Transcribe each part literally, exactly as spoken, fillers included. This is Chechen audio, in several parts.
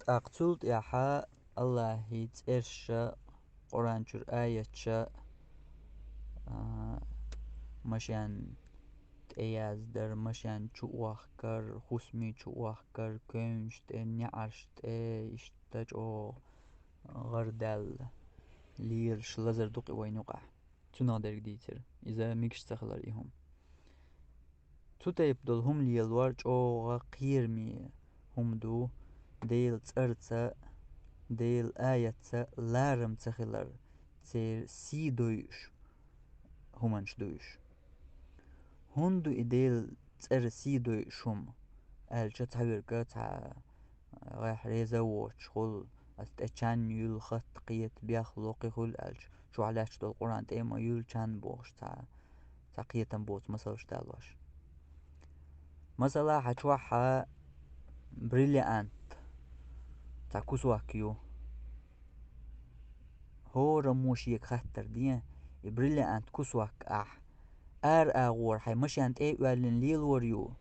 ТӀаккха цул тӀаьхьа Аллахьи цӀерша, Къуръан чуьра аятша, а, машен тӀеяздар, машен чу охкар, хусми чу охкар, кевнаш тӀе, неӀарш тӀе, иштта чӀогӀа гӀардаьлла лелаш лазар ду-кх и вайна юкъахь. Цунах дерг дийцира. Иза мегаш ца хилар и хӀума. Цу тайпа долу хӀума лелор чӀогӀа кхераме хӀума ду, Делан цӀарца, Делан аятца ларам ца хилар, церан сий дойуш хӀуманаш ду уьш. ХӀунда ду и Делан цӀарца сий дойуш хӀума аьлча, цхьаверг цхьа гӀехь реза а воцуш хуьлу, ас тӀе чан юьллу, хатта кхета, бехло кхин хуьлу аьлча, чохь лаьтташ долу Къуръан тӀе а ма юьллу чан бохуш цхьа, цхьа кхетам боцу масалш далош. Масала, хьан чохь бриллиант цхьа кусок ю. ХӀораммо шега хаттар де, и бриллиант кусок ахь ара агӀор хьайн машен тӀе а оьллина лелор ю,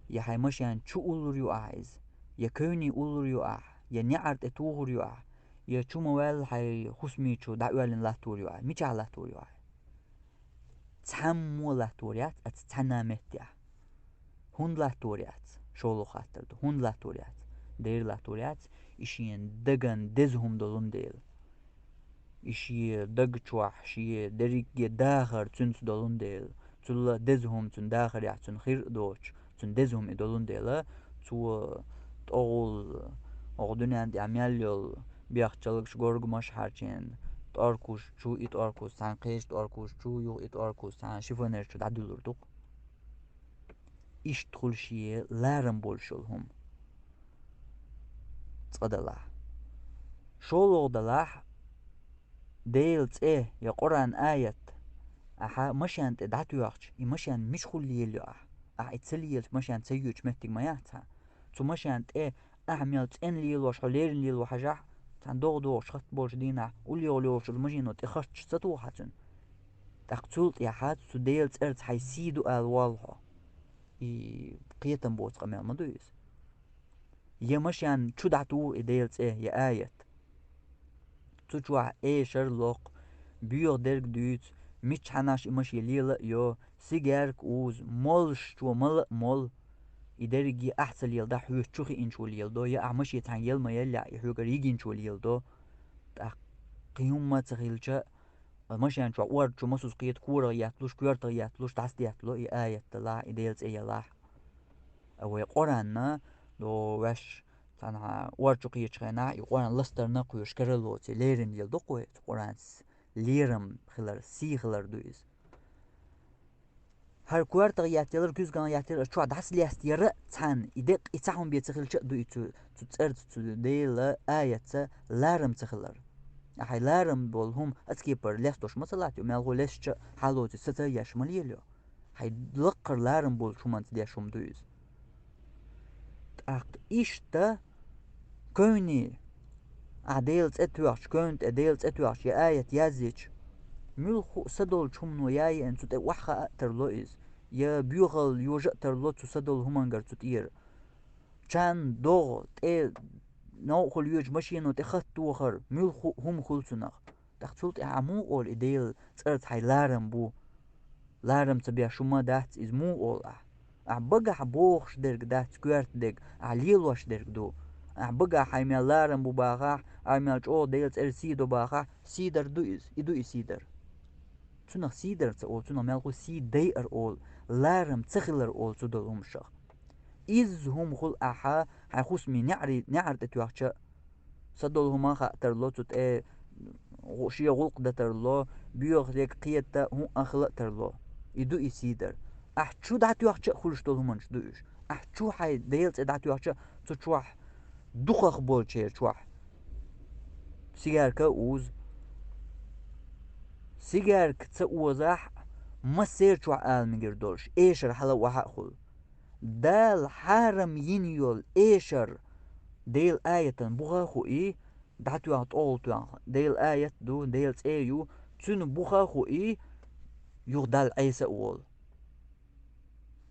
я хьайн машен чу уллур ю ахь иза, я кевне уллур ю ахь, я неӀар тӀе тухур ю ахь, я чу ма ваьлла хьайн хусми чу дӀаоьллина латтор ю ахь, мичахь латтор ю ахь? Цхьаммо латтор яц аса цхьана меттехь. ХӀунда латтор яц? ШолгӀа хаттар ду. ХӀунда латтор яц? Дера латтор яц, и шен даган деза хӀума долун дела. И шен даг чохь шен дерриге дахар цуьнца долун дела. Цул а деза хӀума цуьнан дахарехь цуьнан хир а доцуш, цуьнан деза хӀума и долун дела, цо тӀогӀул оха дуьнен тӀехь мел йолу бехчалгаш, горгамаш хьарчийна, тӀоркуш чу и тӀоркус цхьаьна, кхечу тӀоркус чу, юха и тӀоркус цхьаьна шифонер чу дӀадуьллур ду-кх. Иштта хуьлу шен ларам болуш йолу хӀума. Цкъа далахь. ШолгӀа далахь, Делан цӀе я Къуръан аят ахьа машен тӀе дӀатоьхча, и машен мичахула лелайо ахь? Ахьа и ца лелачу машен ца йоьдучу меттиг ма яц хьан. Цу машен тӀе ахьа мел цӀена лелош, хьо леррина лело хьажахь, цхьана догӀа догӀуш хатта болчу дийнахь, уллехула йолчу машено тӀе хатчаш ца туху хьан цуьнан. ТӀаккха цул тӀаьхьа цу Делан цӀарца хьайн сий ду ала воллу хьо. И кхетам боцу къамел ма ду иза. Я машен чу дӀатуху и Делан цӀе, я аят. Цу чохь эшар локху, боьха дерг дуьйцу, миччахьанаш и машен лела а йо, сигаьрка узу, молуш чо мала а молу. И дерриге ахь ца леладахь, хьоьца чу хиъначо леладо, я ахь машен цхьаьна ел ма еллехь, и хьоьгара йигинчо леладо. ТӀаккха кхин хӀумма а ца хилча, машен чохь орда чу масуз кхета, корах етталуш, коьртах етталуш, дӀасадеттало и аят далахь, и Делан цӀе ялахь. А вай Къуръанна, до ваьш, цхьана орда чу кхечу хенахь, и Къуръан ластарна а кхоьруш каралоций, леррина леладо-кх вай, цу Къуръанца лерам хилар, сий хилар ду иза. ХӀара коьртах еттаялар, куьзганах еттаялар, чохь дӀасалестаяр а цхьаьна, и деккъа и цхьа хӀума бен ца хилча а ду и цу, цу цӀарца, цу Делан аятца ларам ца хилар. Ахьа ларам болу хӀума аса кепара лестош ма ца латтайо, мелхо лестича а хьалоций са ца еш ма лелайо. Хьайн лаккхара ларам болчу хӀуманца деш хӀума ду иза. ТӀаккха иштта кевне, ахь Делан цӀе тоьхча, кевна тӀе Делан цӀе тоьхча, я аят язйича, муьлхха а са долчу хӀумано яйъина цу тӀе охьахаа а тарло иза, я боьхалла йожа а тарло цу са долу хӀумангара цу тӀера. Чан, догӀа, тӀе новкъахула йоьдучу машено тӀе хатта тохар, муьлхха а хӀума хуьлу цунах. ТӀаккха цул тӀаьхьа муха олу и Делан цӀарца хьайн ларам бу? Ларам ца беш хӀума дац иза, муха олу ахь? Ахь багахь бохуш дерг дац, коьрта дерг, ахь лелош дерг ду. Ахь багахь хьайн мел ларам бу бахахь, ахь мел чӀогӀа Делан цӀера сий до бахахь, сий дар ду иза, и ду и сий дар. Цунах сий дар ца олу, цунах мелхо сий дайар олу, ларам ца хилар олу цу долу хӀуманашах. Изза хӀума хуьлу ахьа хьайн хусаме неӀаре-, неӀар тӀе тоьхча а, са долу хӀума хаа тарло цу тӀе, гӀу-, шен гӀуллакх дан тарло, боьха дерг кхета, хӀуъа хила а тарло. И ду и сий дар. Ахь чу дӀатоьхча а хуьлуш долу хӀуманаш ду уьш. Ахь чу хьайн Делан цӀе дӀатоьхча а, цу чохь дукхах болчеран чохь сигаьрка а узу. Сигаьрка ца озахь, массеран чохь ала мегар долуш, эшар хьала а, охьа а хуьлу. Дала хьарам йина йолу эшар Делан аятан буха а хуий, дӀатоьхна тӀогӀал тоьхна. Делан аят ду, Делан цӀе ю, цуьнан буха а хуий, юха Далла Ӏеса а волу.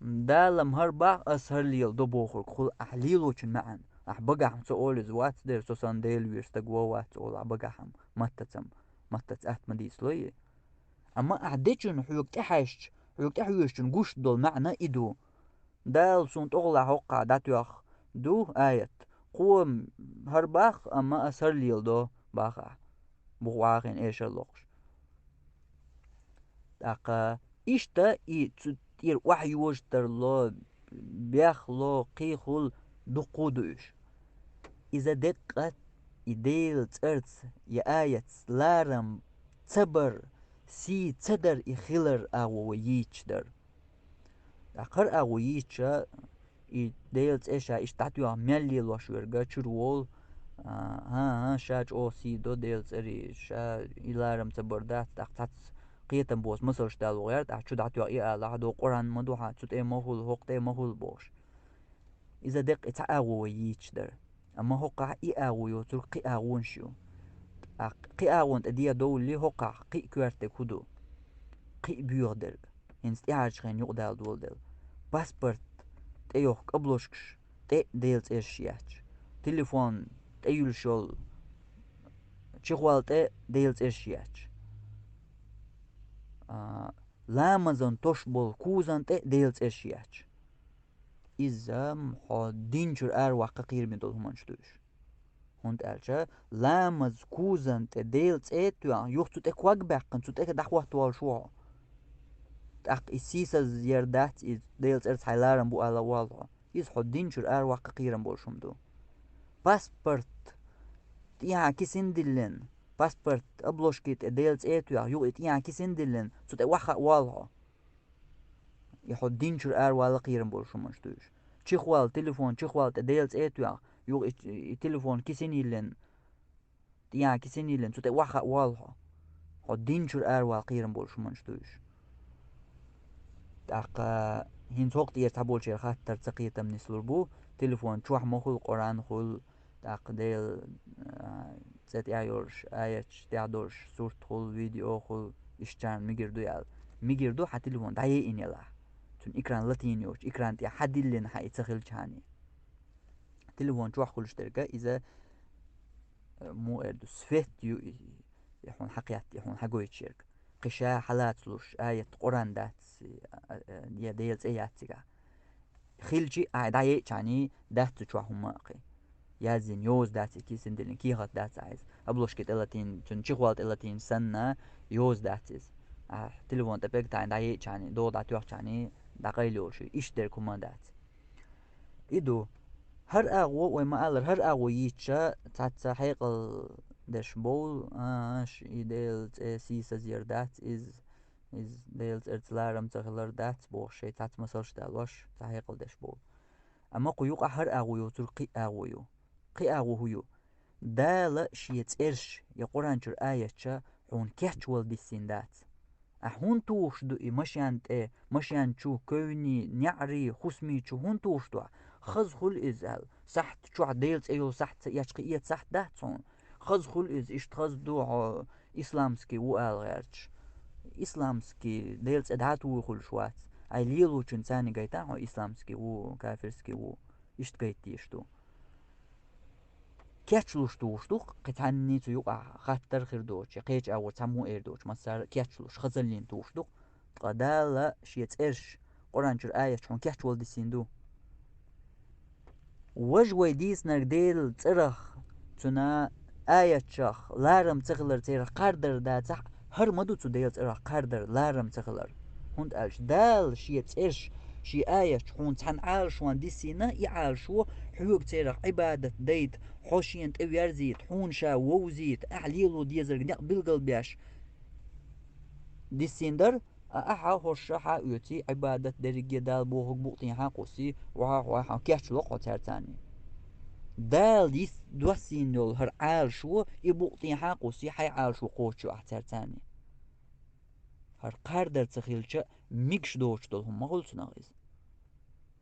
Дала-м хӀара боху, ас хӀара леладо бохург хуьлу ахь лелочун маьӀна. Ахь багахь-м со олуш вац дера, со санна Дела везаш стаг вон вац олу ахь багахь-м, маттаца-м, маттаца атта ма дийцалой. Амма ахь дечунна хьоьга тӀехьаьжча, хьоьга тӀехьоьжучунна гуш долу маьӀна и ду. Дала суна тӀехула хӀокхахь дӀатоьхна ду аят. Кхо хӀара боху, амма аса хӀара леладо боху ахь. Бухахь вахийна эшар лохуш. ТӀаккха иштта и цу тӀера охьайожа тарло, бехло, кхихула дуккха а ду уьш. Иза деккъа и Делан цӀарца, я аятца ларам ца бар, сий ца дар и хилар агӀо вай йийцуш дара. ТӀаккха хӀара агӀо йийцуш, и Делан цӀе ша иштта дӀатоьхна мел лелош верг чуьра волу, а, хӀан-хӀа, ша чӀогӀа сий до Делан цӀарий, ша и ларам ца бар дац, тӀаккха цхьацца кхетам боцу масалш далла гӀерта, ахь чу дӀатоьхна и алахь, до Къуръан ма ду хьан, цу тӀе ма хуьлу, хӀокху тӀе ма хуьлу бохуш. Иза деккъа и цхьа агӀо вай йийцуш дара. Амма хӀокхахь и агӀо йоцург кхин агӀонаш ю. ТӀаккха кхин агӀонна тӀе дӀадовлале хӀокхахь кхин коьртаниг хӀун ду? Кхин боьха дерг. ХӀинца тӀаьхьарчу хенахь юкъадала доладелла. Паспорт тӀе йохку обложкаш тӀе Делан цӀераш яц. Телефон тӀе юьллуш йолу чехол тӀе Делан цӀераш яц. А, ламазан тосуш болу кузан тӀе Делан цӀераш яц. Иза-м хьо дин чуьра араваккха кхераме долу хӀуманаш ду уьш. ХӀунда аьлча ламаз кузан тӀе Делан цӀе а тоьхна, юха цу тӀе ког баьккхина, цу тӀе дӀахӀотта волуш ву хьо. ТӀаккха и сийсазъяр дац, и Делан цӀарца хьайн ларам бу ала а волу хьо. Иза хьо дин чуьра араваккха кхерам болуш хӀума ду. Паспорт тӀехьа кисина диллина, паспорт обложки тӀе Делан цӀе а тоьхна, юха и тӀехьа кисина диллина, цу тӀе охьахаа а волу хьо. И хьо дин чуьра аравала кхерам болуш хӀуманаш ду уьш. Чехол, телефон чехол тӀе Делан цӀе а тоьхна, юха и, и телефон кисина йиллина, тӀехьа кисина йиллина, цу тӀе охьахаа а волу хьо. Хьо дин чуьра аравала кхерам болуш хӀуманаш ду уьш. ТӀаккха хӀинца хӀокху тӀера цхьаболчеран хаттар ца кхетам нислур бу, телефон чохь ма хуьлу, Къуръан хуьлу, тӀаккха Делан, а, цӀе тӀехь йолуш, аяташ тӀехь долуш, сурт хуьлу, видео хуьлу, иштта чарна мегар ду аьлла. Мегар ду хьан телефон дӀаяйина елахь. Цуьнан экран латийна йоцуш, экран тӀехь хьан диллина хьан и ца хилчахьана. Телефон чохь хуьлуш дерг иза, э, муха эр ду, свет ю и, и хьуна хьан кхетта, и хьуна хьан гойтуш ерг. Кхин ша хьалацалуш, аят Къуръан дац, а, а, я Делан цӀе яц цигахь. Хилчи а дӀаяйчахьана дац цу чохь хӀумма а кхин. Яздина йоза дац и кисина диллина, кехат дац а иза. Обложки тӀе латийна, цуьнан чехол тӀе латийна санна, йоза дац иза. А телефон тӀе пегтахьана дӀаяйчахьана, догӀу дӀатоьхчахьана, дӀакъайла йолуш ю, иштта дерг хӀумма а дац. И ду. ХӀара агӀо, вай ма-аллара, хӀара агӀо йийцча, цхьацца хьекъал деш бовлу, а, аш, и Делан цӀе сийсазъяр дац, иза, иза Делан цӀарца ларам ца хилар дац, бохуш, шайн цхьацца масалш далош, цхьа хьекъал деш бовлу. Амма кху юкъахь хӀара агӀо йоцург кхин агӀо ю. Кхин агӀо хӀун ю? Дала шен цӀераш я Къуръан чуьра аяташ хьуна кечвала диссина дац. Ахь хӀунда тухуш ду и машен тӀе, машен чу, ковни, неӀари, хӀусамий чу хӀунда тухуш ду ахь? Хаза хуьлу иза аьлла. Сахьт чохь Делан цӀе йолу сахьт ца эцча кхин эца сахьт дац хьуна. Хаза хуьлу иза, иштта хаза ду хьо исламский ву ала гӀерташ. Исламский Делан цӀе дӀа а тухуш вац. Ай лелочун царна гайта хьо исламский ву, кафирский ву. Иштта гайта дезаш ду. Кечлуш тухуш ду, кхин цхьанний цу юкъахь хаттар хир доцуш, кхечу агӀор цхьаммо эр доцуш, массара кечлуш, хазаллин тухуш ду. Ткъа Дала шен цӀераш Къуръан чуьра аяташ хьуна кечвала диссина ду. Важа вай дийцинарг Делан цӀарах, цуьнан аятчах ларам ца хилар, церах кхардар дацахь, хӀара ма ду цу Делан цӀарах кхардар, ларам ца хилар. ХӀунда аьлча Дала шен цӀераш, шен аяташ хьуна цхьана Ӏалашонна диссина, и Ӏалашо хьоьга церах Ӏибадат дайта, хьо шена тӀе верзийта, хьуна ша вовзийта, ахь лело дезарг некъ билгалбеш диссина дара, а ахьа хӀорш хьа а оьций, Ӏибадат дерриге Дала бохург букъ тӀехьа а кхуссий, охьа а хьо кечло хьо цаьрца цхьаьна. Дала йист доссийна йолу хӀара Ӏалашо, и букъ тӀехьа а кхуссий, хьайн Ӏалашо кхочуш ю ахь цаьрца цхьаьна. ХӀара кхардар ца хилча, мегаш доцуш долу хӀума ма хуьлу цунах иза.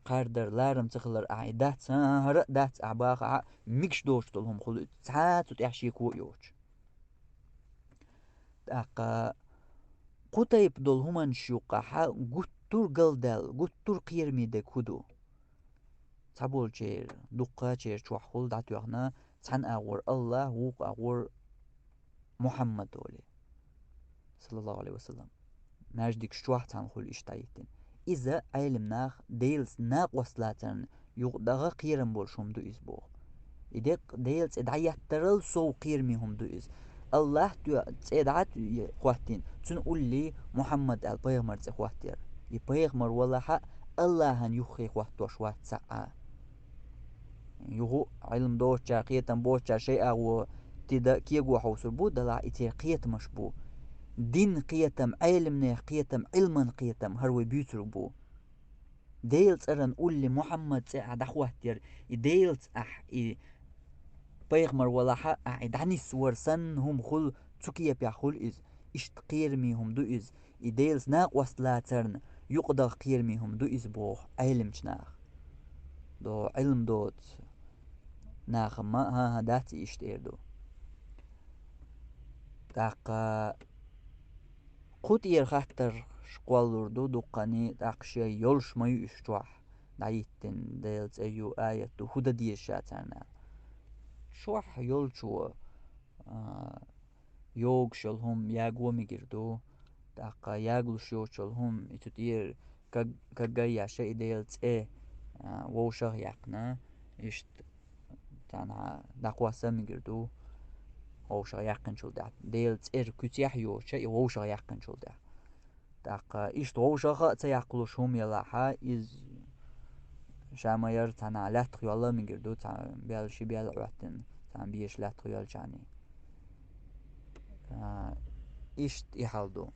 Кхардар, ларам ца хилар ахь и дац, хӀан-хӀан, хӀара а дац ахь бахахь а, мегаш доцуш долу хӀума хуьлу иза, цхьа а цу тӀехь шеко а йоцуш. ТӀаккха кху тайпа долу хӀуманаш юккъахь гуттар а галдаьлла, гуттар а кхераме дерг хӀун ду? цхьаболчеран, дуккхачеран чохь хуьлу дӀатоьхна, цхьана агӀор АллахӀ, вукху агӀор Мухьаммад олий, саллаллаху Ӏалайхи ва саллам. Маьждигаш чохь цхьана хуьлу иштта дӀахӀиттина. Иза Ӏелам нах Делаца накъост лацарна юкъадахар кхерам болуш хӀума ду иза боху. И деккъа Делан цӀе дӀахӀоттарал сов кхераме хӀума ду иза. АллахӀ тоьа цӀе дӀа а хӀоттийна, цуьнан улле Мухьаммад аьлла пайхамар цӀе хӀоттаяр. И пайхамар валахь а АллахӀан юххе хӀоттош вац цхьа а. Юха а Ӏилма доцучара, кхетам боцучара шайн агӀо тида кего хьовсур бу, делахь и церан кхетамаш бу. Дин кхетам, Ӏелам нехан кхетам, Ӏилман кхетам, хӀара вай буьйцург бу. Делан цӀаран улле Мухьаммад цӀе ахь дӀахӀоттаяр, и Делаца ахь и пайхамар валахь а ахь и дӀанисвар санна хӀума хуьлу, цу кепехь хуьлу иза. Иштта кхераме хӀума ду иза. И Делаца накъост лацарна юкъадаха кхераме хӀума ду иза боху Ӏелимчу наха. До Ӏилма доцу нахамма, хӀан-хӀа, дац и иштта эр ду. ТӀаккха кху тӀера хаттарш кхоллалур ду дуккхане, тӀаккха шен йолуш ма ю уьш чохь, дӀахӀиттина Делан цӀе ю, аят ду, хӀун дан деза ша царна аьлла. Чохь йолчо, а, йогуш йолу хӀума яго мегар ду, тӀаккха ягалуш йоцу йолу хӀума, и цу тӀера каг-, каггай еш и Делан цӀе, а, вовшах а яьккхина, иштта царна дӀакхосса а мегар ду, вовшах яьккхинчул тӀаьхьа. Делан цӀера куьцехь а йоцуш и вовшах яьккхинчул тӀаьхьа. ТӀаккха иштта вовшах а ца яккхалуш хӀума ялахь, иза ша ма-ярра цхьана лаьттах йолла а мегар ду, цхьа бел, ши бел Ӏоьттина, цхьана беша лаьттах йолчарна. А, иштта и хьал ду.